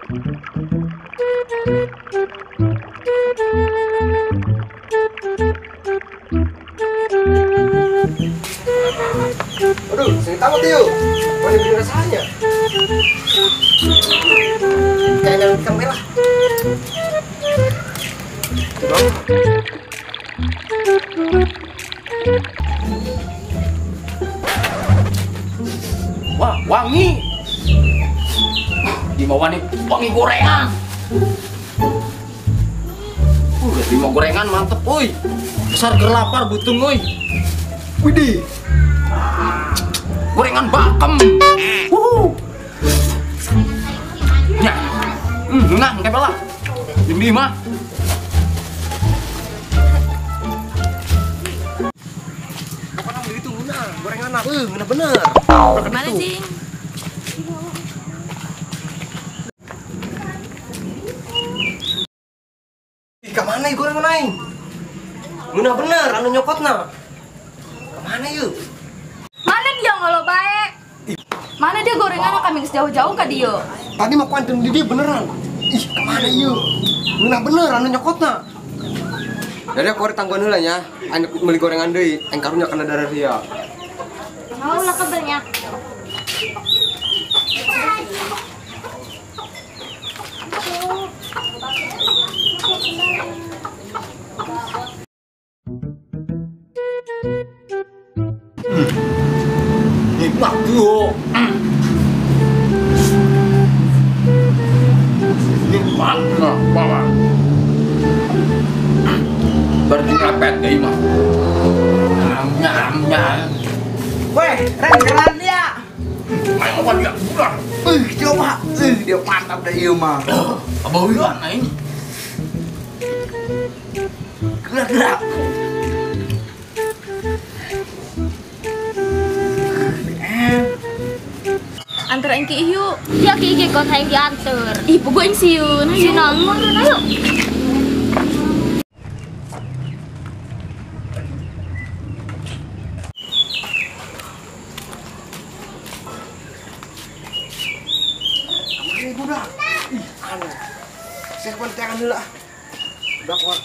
Aduh, saya takut yuk. Mana beli rasanya? Kayaknya ikan merah. Wah, wangi. Di bawah nih wangi gorengan. Lima gorengan mantep, woi. Besar gerlapar butung, woi. Widih. Gorengan bakem. Wuhu. Ya. Nah, kayak lah. Ini mah. Apa namanya itu nah, gorengan apa? Bener bener. Mana sih? Ih, ka mana ieu gorengan aing? Ngeunah bener anu nyokotna. Ka mana ieu? Mana dia ngolo bae? Mana dia gorengan kami geus jauh-jauh ka dieu. Tadi mah kuantum di dia beneran. Ih, ka mana ieu? Ngeunah bener anu nyokotna. Jadi aku harus tangguhan heula nya, aing meuli gorengan deui, aing karunya kana darah dia. Mau lah kebelnya. Nikmat tuh. Nikmat nah, bawa. Berarti ngepet deh mah. Nyam nyam. Weh, Ren keren dia. Ayo makan dia. Coba. Dia mantap deh ieu mah. Abauan aing. Gerak-gerak. Antar aing ki ieu. Dia ki ge kon hayang diantar. Ih, puguh aing sieun. Si naon ayo. Kamana budak? Ih, aneh. Saya kontekan heula ah. Budak mah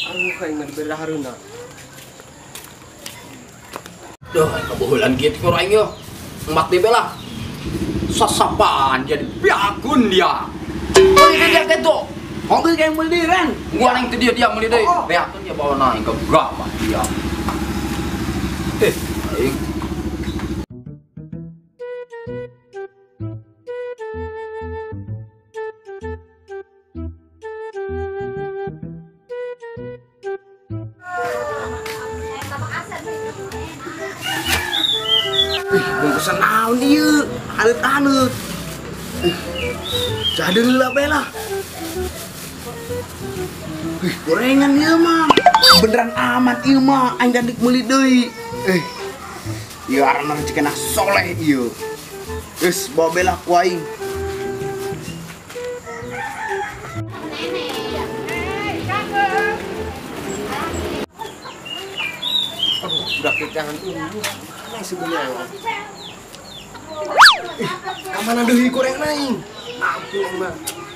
aduh kayak nggak diberi hareuna. Duh, kaboholan kieu ku aing yo. Emak deui lah. Sasapaan dia dibiakun dia. Oh, dia gitu. Mobil kayak meuli Ren. Gua nang itu dia dia meuli deui. Beakun dia bawa naik ke gabah dia. Aing. Ih, bungkusan naon ieu? Haneut-haneut. Ih, jadi heula bae lah. Ih, gorengan ieu mah. Beneran amat ieu mah, aing dandik meuli deui. Ieu arana rezekina soleh ieu. Geus bawa bae lah ku aing. Aduh, budak jangan mana sebenarnya? Ih, kamana deui gorengan aing? Ampun aing mah.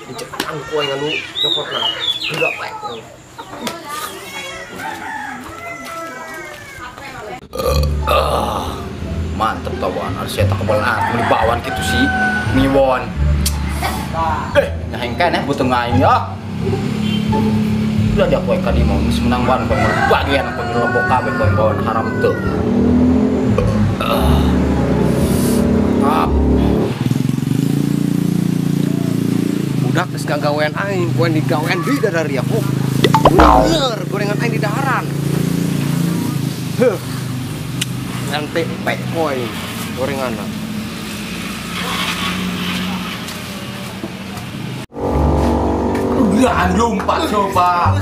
Dicekang ku aing anu nyokotna. Geura bae. Mantep tawon, harus saya tak kebalan aku meuli bawan gitu sih. Miwon. Nyaheng keneh butuh aing ya. Udah dia kowe kadi mau geus menang wan kowe bagian kowe lebok kabeh kowe bawan haram teu. Mantap. Budak geus gagawean aing, kowe digawean deui dari aku. Bener, gorengan aing di daharan. Heuh. Nanti pek kowe gorenganna. Jangan lompat coba.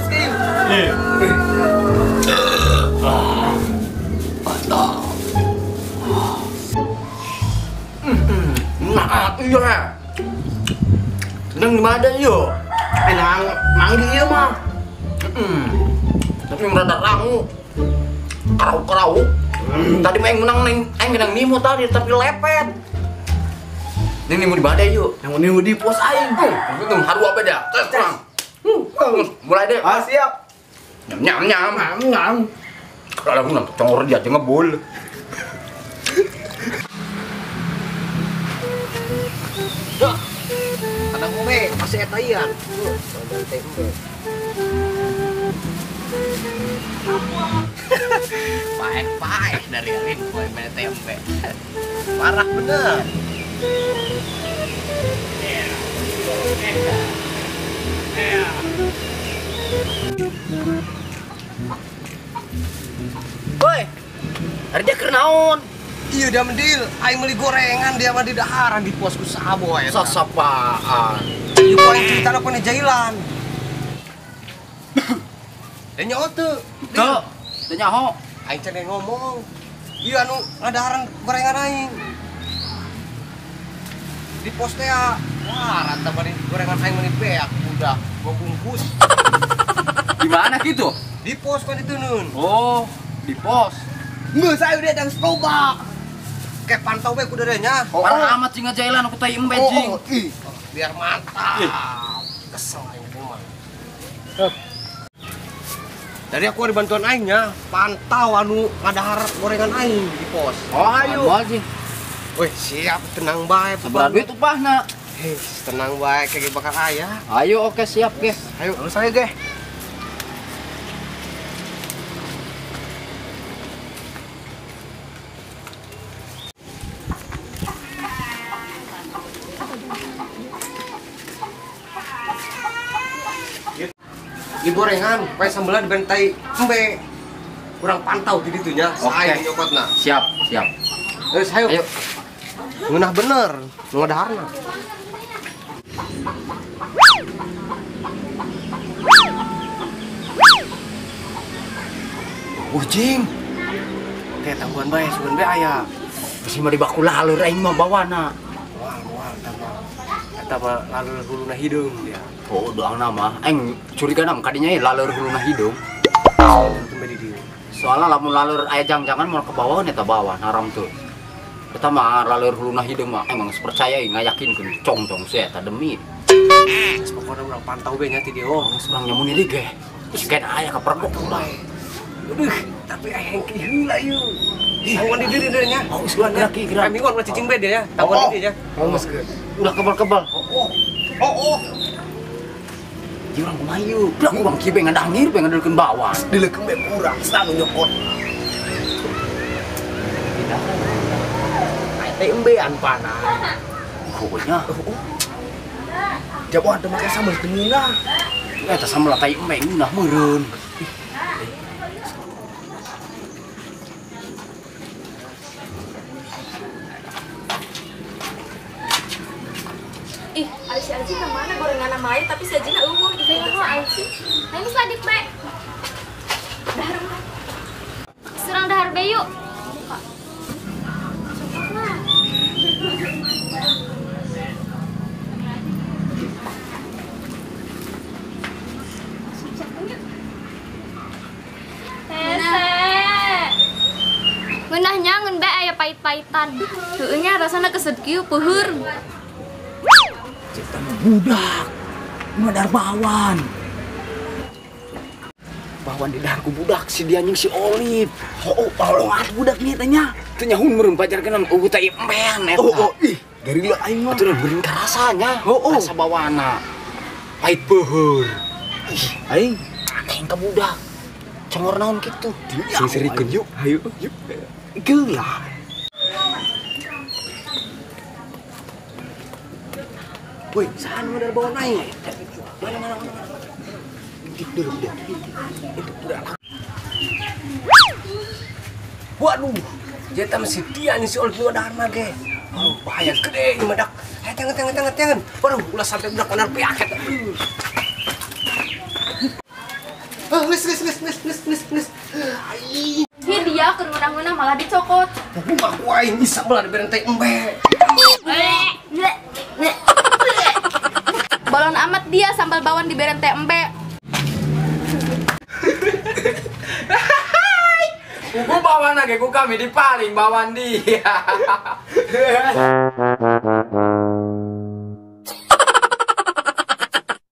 Mantap. Nah, iya. Nang di mana yo? Nang manggi ieu mah. Tapi merada rangu. Kerau-kerau. Tadi mah aing menang aing menang nimo tadi tapi lepet. Ini mau di badai yuk. Yang ini mau di pos aing. Itu harua beda. Tes kurang. Mulai deh. Ah, siap. Nyam nyam nyam nyam. Kalau aku nang congor dia aja ngebul. Duh. Kadang gue masih etaian. Paeh-paeh dari Alin poe bere tempe. Parah bener. Woi, ada keur naon? Iya dia mendil, aing meuli gorengan dia mah di daharan di pos ku sabo eta. Sasapaan. Ieu paling ceritana ku jailan. Da nyaho teu? Teu, teu nyaho. Aing can ngomong. Ieu anu ngadaharan gorengan aing. Di pos teh wah rata bari gorengan aing meuni beak udah gua bungkus. Di mana gitu? Di pos kan itu nun. Oh, di pos. Nggak, saya udah datang loba. Kayak pantau be kudaranya. Oh, parah amat sih ngejailan aku tai embe jing. Oh, ih, biar mantap. Kesel aing mah. Tadi aku ada bantuan aingnya, pantau anu ngadahar gorengan aing di pos. Oh, ayo. Wih, siap, tenang bae. Seberapa duit upahna? Hei, tenang bae kayak bakal aya. Ayo, oke siap, guys. Ayo, lalu saya, guys. Di gorengan, pakai sambelan dibentai embe. Kurang pantau di ditunya, saya nyokotna. Siap, siap. Terus ayo. Ayo. Ngeunah bener, nu ngadaharna. Jing. Teh tangguhan bae, sugan bae aya. Bisi mah dibaku lalur aing mah bawana. Moal, moal eta mah. Eta mah lalur huluna hideung dia. Oh, doang nama. Aing curiga nam kadinya lalur huluna hideung. Soalnya lamun lalur aya jang-jangan mau ke bawah eta bawah haram tuh. Eta mah lalur huluna hideung mah emang geus percaya ngayakinkeun cong-cong sia eta demi. Geus pokona urang pantau be nya ti dieu. Geus urang nyamun deui ge. Geus kan aya kapergok ulah. Aduh, tapi aing hengki heula ieu. Tangguhan di diri deui nya. Oh, geus gerak gerak. Mingguan ulah cicing be dia nya. Tangguhan di dieu nya. Oh, geus geus. Ulah kebal-kebal. Oh. Oh, oh. Ieu urang kumaha ieu? Budak urang kieu be ngadangir be ngadelkeun bawang. Dileukeun be urang selalu nyokot. Teh embean panah. Pokoknya. Jaboan teu make sambel teu ngeunah. Eta sambel tai embe ngeunah meureun. Ih, ari si Aji ka mana gorengan sama aing tapi si Aji na eueuh. Ih, eueuh Aji. Aing geus adik be. Dahar mah. Surang dahar be yuk. Ngeunahnya ngeun bae aya pahit-pahitan. Heueuh nya rasana keset kieu peuheur. Cipta budak. Ngadar bawan. Bawan di dahar ku budak si dia anjing si Olip. Oh, tolong budak nih tanya. Teu nyahun meureun pajarkeun eueuh teh embean eta. Oh, oh, ih, garila aing mah. Atuh meureun karasanya. Oh, oh. Rasa bawana. Pahit peuheur. Ih, aing aing ka budak. Congor naon kitu? Sing serikeun yuk. Hayu, yuk. Geula. Woi, saha nu ngadar bawa aing? Mana mana mana. Intip dulu dia. Itu udah. Waduh, jeta masih dia nih si Olip nu ngadahar mah ge. Oh, bahaya gede ieu mah dak. Eh, tangan tangan tangan tangan. Waduh, ulah sampai budak ngadar piak eta. Ah, geus geus geus geus geus geus geus. Ai. Hi dia keur ngeunah-ngeunah malah dicokot. Buka ku aing bisa belah diberen teh embe. Balon amat dia sambal bawang diberen teh embe. Kuku bawan lagi ku kami di paling bawan dia.